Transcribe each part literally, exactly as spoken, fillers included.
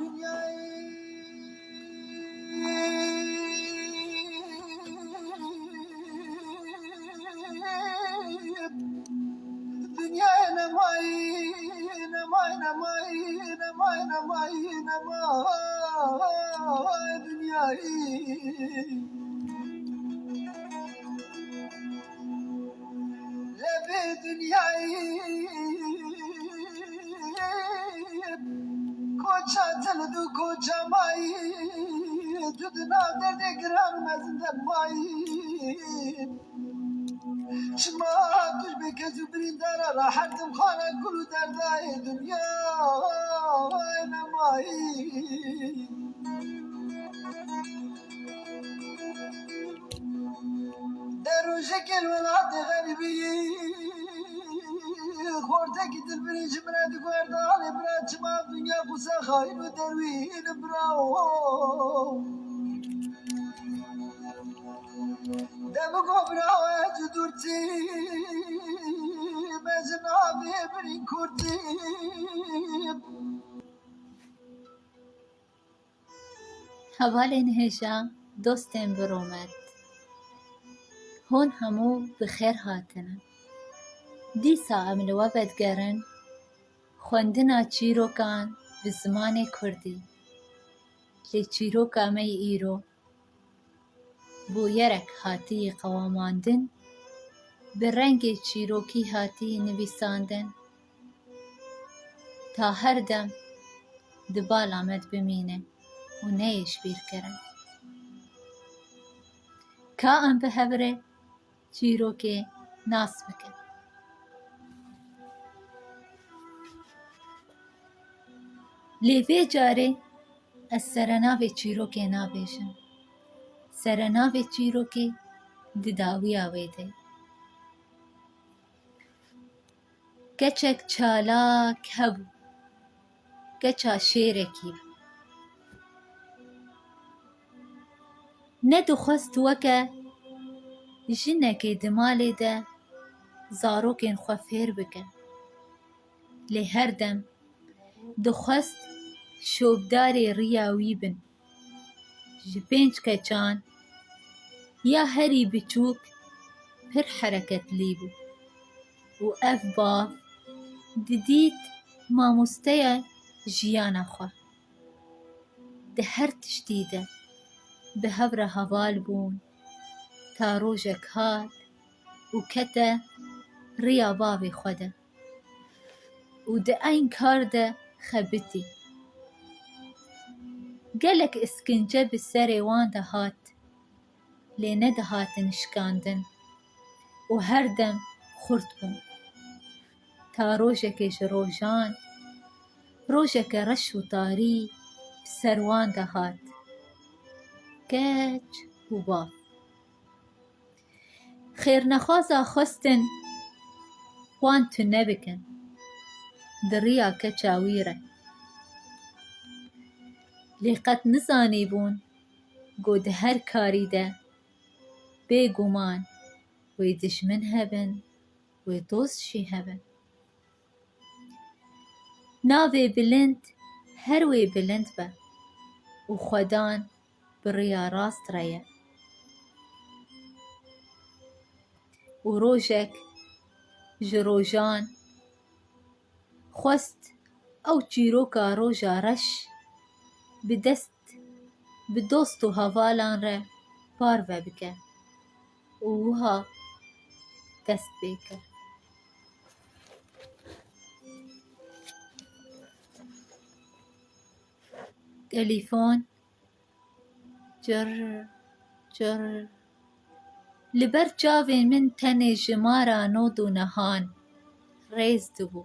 Dinyayê, dinyayê nemayî, nemayî, nemayî, nemayî, nemayî, nemayî dinyayê. Lê vê dinyayê koça til û koça mayî, tu di nav derdê giran û mezin de mayî. Çima tu ji bê kes û birîndara ra her tim xana kul û derdayê dinyayê nemayî. De rojekê li welatê xerîbî, xortekî dilbirî ji min re diguherda, alê bira çima dinya qûsa xayîn û derwîn bira. De min got bira ez ji dûr çî, me ji navê birîn kurtî. Hevalên hêja, dostên bi rûmet, hûn hemû bi xêr hatine. Dîsa em li we vedigerin xwendina çîrokan bi zimanê kurdî. Lê çîroka me yê îro bûyerek hatiyî qewamandin, bi rengê çîrokî hatiyî nivîsandin, ta her dem di bala me de bimîne û neyê ji bîr kirin. Ka em bi hev re çîrokê nas bikin. Lê vê carê ez serenavê çîrokê nabêjim. Serenavê çîrokê di dawiya wê de ye. Keçek çalak hebû. Keça şêrekî bû. Nedixwest weke jinekê di malê de zarokên xwe fêr bike. Lê her dem dixwest şopdarê riya wî bin. Ji pênc keçan ya herî biçûk pir hereketlî bû û ev bav didît mamosteya jiyana xwe. Di her tiştî de bi hev re heval bûn, ta rojek hat û kete riya bavê xwe de û di eyn kar de xebitî. Gelek iskince bi serê wan de hat, lê nedihatin şikandin û her dem xurt bûn. Ta rojekê ji rojan, rojeke reş û tarî bi ser wan de hat. Keç û bav. Xêrnexwaza xwestin wan tune bikin di riya keça wî re. Lê qet nizanîbûn ku di her karî de bêguman wê dijmin hebin, wê dost jî hebin. Navê bilind her wê bilind be û xwedan bi riya rast re ye. Û rojek ji rojan xwest ew çîroka roja reş bi dest, bi dost û hevalan re parve bike û wiha dest pê kir. Telîfon, çir, çir. Li ber çavên min tenê jimara nod û nehan rêz dibû.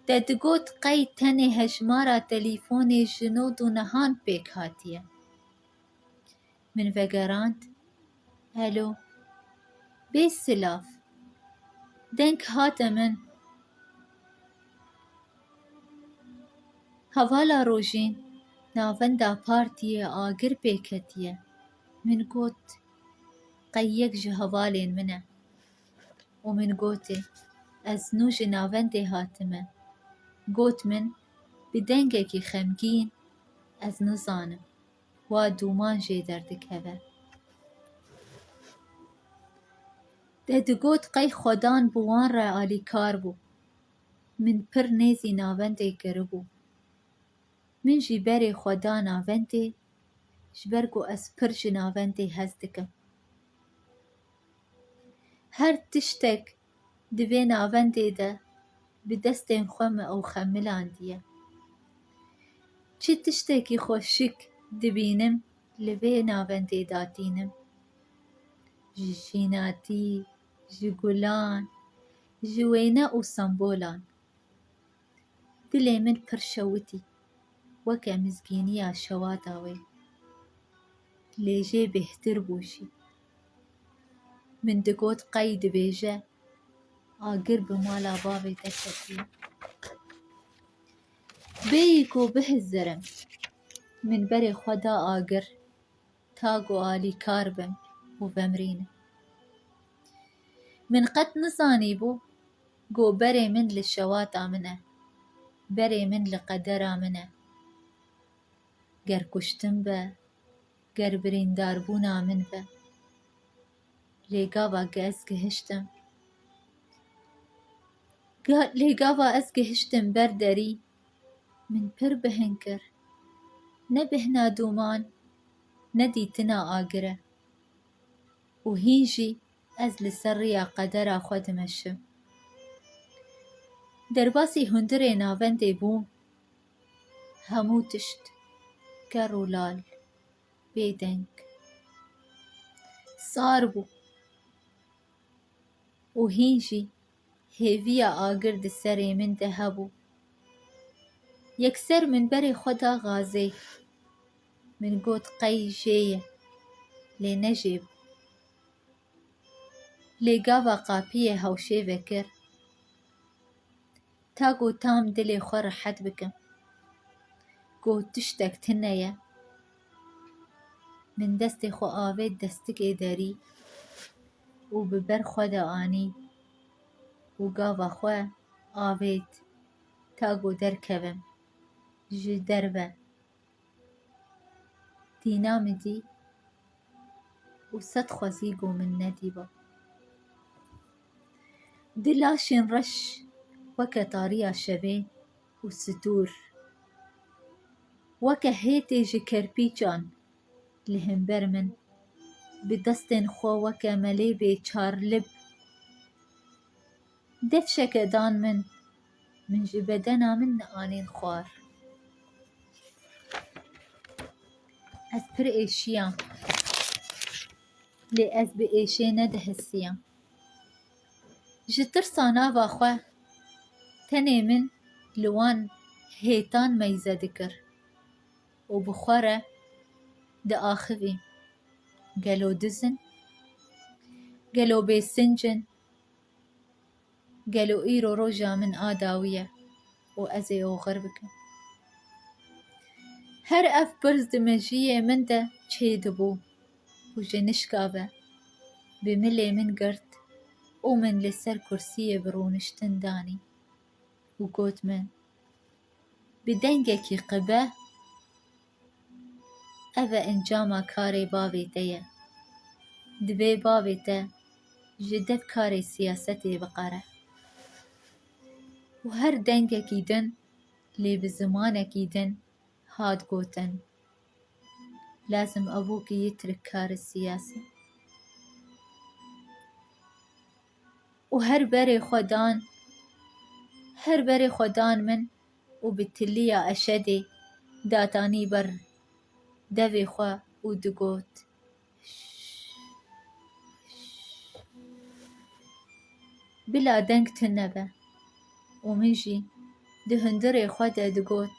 Te digot qey tenê hejmara telîfonê ji nod û nehan pêk hatiye. Min vegerand, Elo, bê silav, deng hate min. Hevala Rojîn navenda partiyê agir pê ketiye. Min got, qey yek ji hevalên min e. Û min gotê, ez nû ji navendê hatime. Got min, Bi dengekî xemgîn, ez nizanim, wa dûman jê derdikeve. Te digot qey Xwedan bi wan re alîkar bû. Min pir nêzî navendê kiribû. Min jî berê xwe da navendê, ji ber ku ez pir ji navendê hez dikim. Her tiştek di vê navendê de bi destên xwe min ew xemilandiye. Çi tiştekî xweşik dibînim, li vê navendê datînim. Ji jînatî, ji gulan, ji wêne û sembolan. Dilê min pir şewitî, weke mizgîniya şewata wê. Lê jê bêhtir bû jî. Min digot qey dibêje, agir bi mala bavê te ketiye. Bêyî ku bihizirim, min berê xwe da agir, ta ku alîkar bim û vemirînim. Min qet nizanîbû ku berê min li şewata min e, berê min li qedera min e. Ger kuştin be, ger birîndarbûna min be. Lê gava ez gihiştim, ga-, lê gava ez gihiştim ber derî, min pir bihin kir. Ne bihna dûman, ne dîtina agir e. Û hîn jî ez li ser riya qedera xwe dimeşim. Derbasî hundirê navendê bûm. Hemû tişt ker û lal, bêdeng, sar bû. Û hîn jî hêviya agir di serê min de hebû. Yekser min berê xwe da gazê. Min got qey jê ye, lê ne jê bû. Lê gava qapiyê hewşê vekir, ta ku tam dilê xwe rihet bikim, ku tiştek tune ye. Min destê xwe avêt destikê derî û bi ber xwe de anî û gava xwe avêt ta ku derkevim ji derve. Tîna min dî û sed xwezî ku min nedîba. Di laşên reş weke tariya şevê û stûr, weke hêtê ji kerpîçan li hember min, bi destên xwe weke melê bê çarlib, Defşeke dan min, min ji bedena min anîn xwar. Ez pir êşiyam, lê ez bi êşê nedihesiyam. Ji tirsa nava xwe tenê min li wan hêtan meyze dikir û bi xwe re diaxivî. Gelo diz in? Gelo bêsinc in? Gelo îro roja min a dawî ye û ez ê oxir bikim? Her ev pirs di mejiyê min de çêdibû û ji nişka ve bi milê min girt û min li ser kursiyê bi rûniştin danî û got min, bi dengekî qibe, Ev e encama karê bavê te ye. Divê bavê te ji dev karê siyasetê biqere. Û her dengekî din, lê bi zimanekî din hat gotin, Lazim abû ki yitrik kari siyasî. Û her berê xwe dan, her berê xwe dan min û bi tiliya eşedê datanî ber devê xwe û digot, Bila deng tune be. Û min jî di hundirê xwe de digot,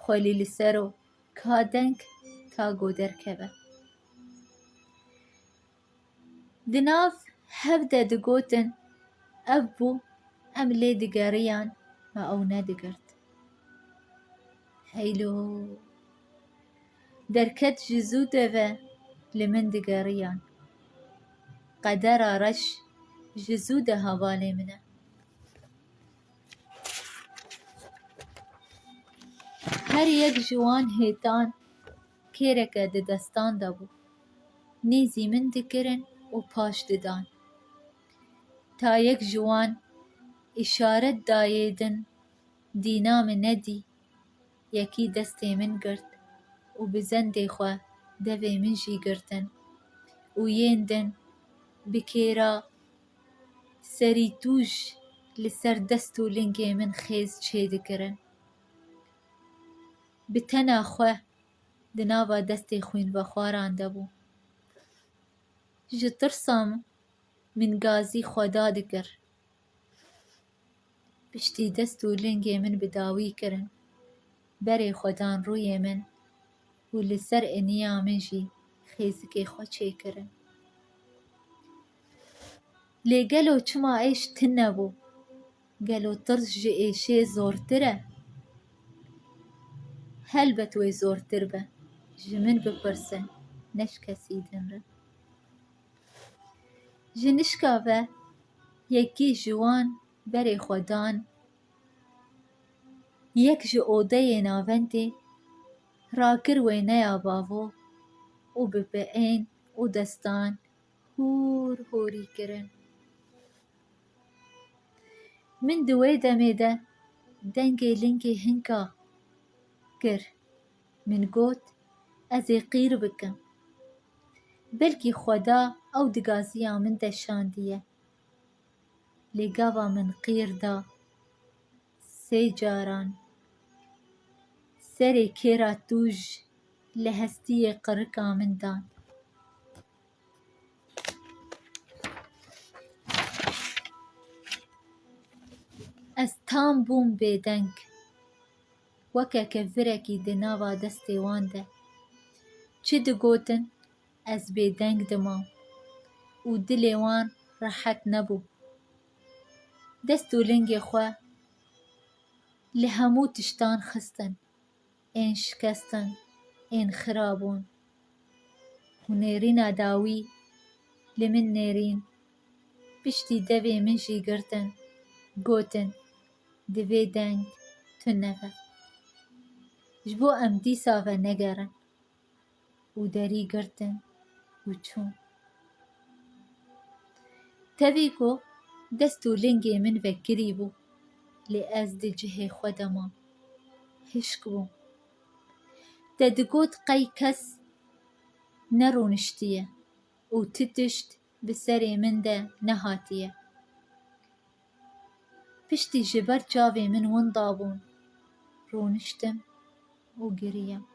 Xwelî li ser o, ka deng ta go derkeve. Di nav hev de digotin, ev bû, em lê digeriyan, me ew nedigirt. Heylo! Derket ji zû de ve li min digeriyan. Qedera reş ji zû de hevalê min e. Her yek ji wan hêtan kêreke di destan de bû. Nêzî min dikirin û paş didan. Ta yek ji wan îşaret dayê din, dîna min nedî, yekî destê min girt û bi zendê xwe devê min jî girtin û yên din bi kêra serîtûj li ser dest û lingê min xêz çêdikirin. Bi tena xwe di nava destê xwînvexwaran de bû. Ji tirsa min gazî xwe dadikir. Piştî dest û lingê min bi dawî kirin, berê xwe dan rûyê min û li ser iniya min jî xêzikê xwe çêkirin. Lê gelo çima êş tune bû? Gelo tirs ji êşê zortir e? Helbet wê zortir be. Ji min bipirse, ne ji kesî din re. Ji nişka ve yekî ji wan berê xwe dan, yek ji odeyê navendê rakir wêneya bavo û bi piên û destan hûr hûrî kirin. Min di wê demê de dengê lingê hinka kir. Min got, ez ê qîr bikim. Belkî Xweda ew di gaziya min de şandiye. Lê gava min qîr da, sê caran serê kêra tûj li hestiyê qirika min dan. Ez tam bûm bêdeng. Weke kevirekî di nava destê wan de. Çi digotin, ez bêdeng dimam û dilê wan rehet nebû. Dest û lingê xwe li hemû tiştan xistin, ên şikestin, ên xira bûn. Û nêrîna dawî li min nêrîn, piştî devê min jî girtin, gotin, divê deng tune be. Ji bo em dîsa venegerin. Û derî girtin û çûn. Tevî ku dest û lingê min vekirî bû, lê ez di cihê xwe de mam. Hişk bûm. Te digot qey kes nerûniştiye û ti tişt bi serê min de nehatiye. Piştî ji ber çavê min winda bûn, rûniştim û giriyam.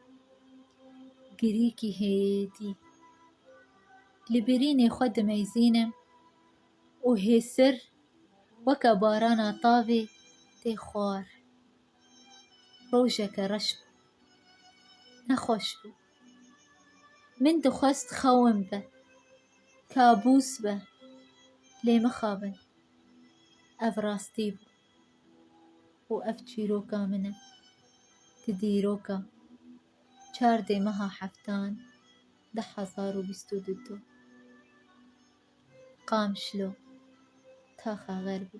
Girîkî hêdî. Li birînê xwe dimeyzînim û hêsir weke barana tavê tê xwar. Rojeke reş bû. Nexweş bû. Min dixwest xewin be, kabûs be, lê mixabin. Ev rastî bû û ev çîroka min e. Di dîroka çardê meha heftan du hezar û bîst û du de. Qamişlo, taxa Xerbî.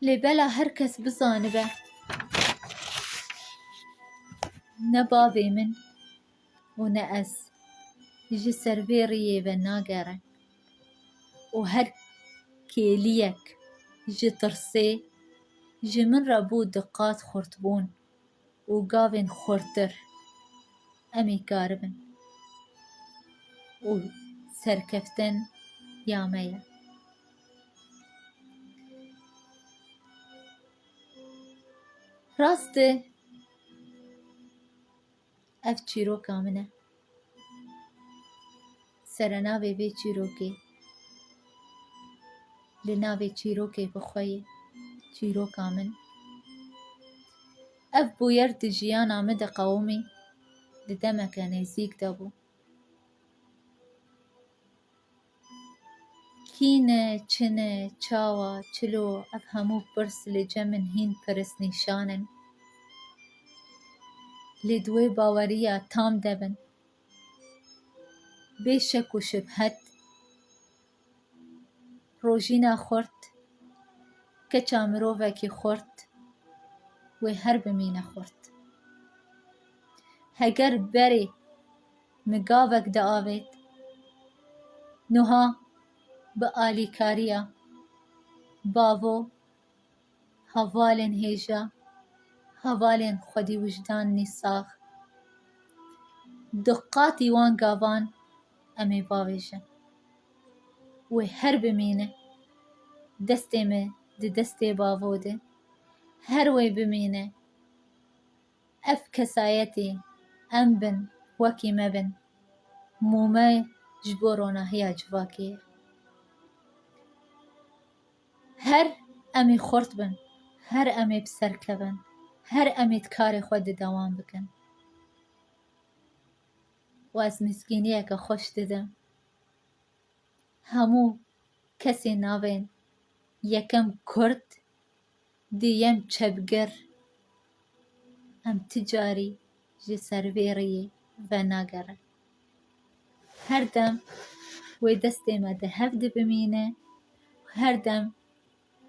Lê bela her kes bizanibe, ne bavê min û ne ez ji ser vê riyê ve nagerin û her kêliyek ji tirsê ji min re bû di qat xurtbûn û gavên xurtir em ê karibin û serkeftin ya me ye. Rast e, ev çîroka min e. Serenavê vê çîrokê, li navê çîrokê bi xwe ye, çîroka min. Ev bûyer di jiyana min de qewimî, di demeke nêzîk de bû. Kî ne, çi ne, çawa, çilo, ev hemû pirs li cem min hîn pirsnîşan in. Lê di wê baweriya tam de bin. Bê şek û şibhet, rojîna xurt Keça mirovekî xurt, wê her bimîne xurt. Heger berê min gavek diavêt, nuha bi alîkariya bavo, hevalên hêja, hevalên xwedî wijdanî sax, di qatî wan gavan em ê bavêjin. Wê her bimîne, destê me di destê bavo de, her wê bimîne. Ev kesayetî em bin, wekî me bin, mûme ji bo ronahiya civakê ye. Her em ê xurt bin, her em ê bi ser kevin, her em ê di karê xwe de dewam bikin. Û ez mizgîniyeke xweş didim. Hemû kesên navên yekem kurd, duyem çepgir, em ti carî ji ser vê riyê venagerin. Her dem wê destê me di hev de bimîne, her dem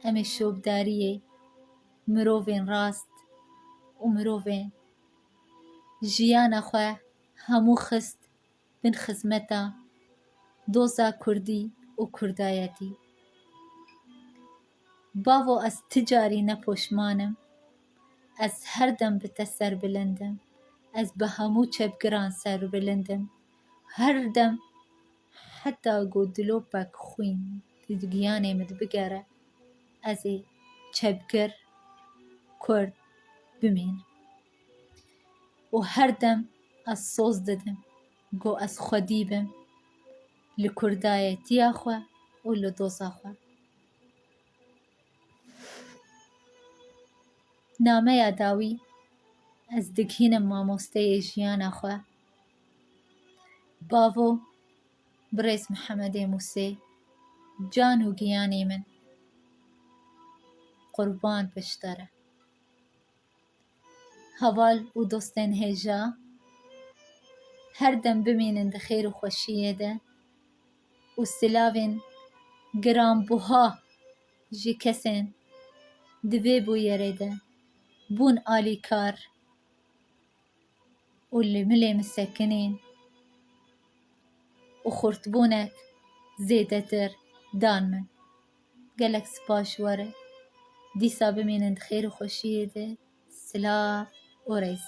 em ê şopdariyê mirovên rast û mirovên jiyana xwe hemû xist bin xizmeta doza kurdî û kurdayetî. Bavo, ez ti carî ne poşman im. Ez her dem bi te serbilind im. Ez bi hemû çepgiran serbilind im. Her dem, heta ku dilopek xwîn di giyanê min bigere, ez ê çepgir, kurd bimînim. Û her dem ez soz didim ku ez xwedî bim li kurdayetiya xwe û li doza xwe. Nameya dawî ez digihînim mamosteyê jiyana xwe. Bavo, birêz Mihemedê Mûsê, can û giyanê min, qurban pişt te re. Heval û dostên hêja, her dem bimînin di xêr û xweşiyê de û silavên giranbuha ji kesên di vê bûyerê de bûn alîkar û li milê min sekinîn û xurtbûnek zêdetir dan min. Gelek spas ji we re. Dîsa bimînin di xêr û xweşiyê de. Silav û rêz.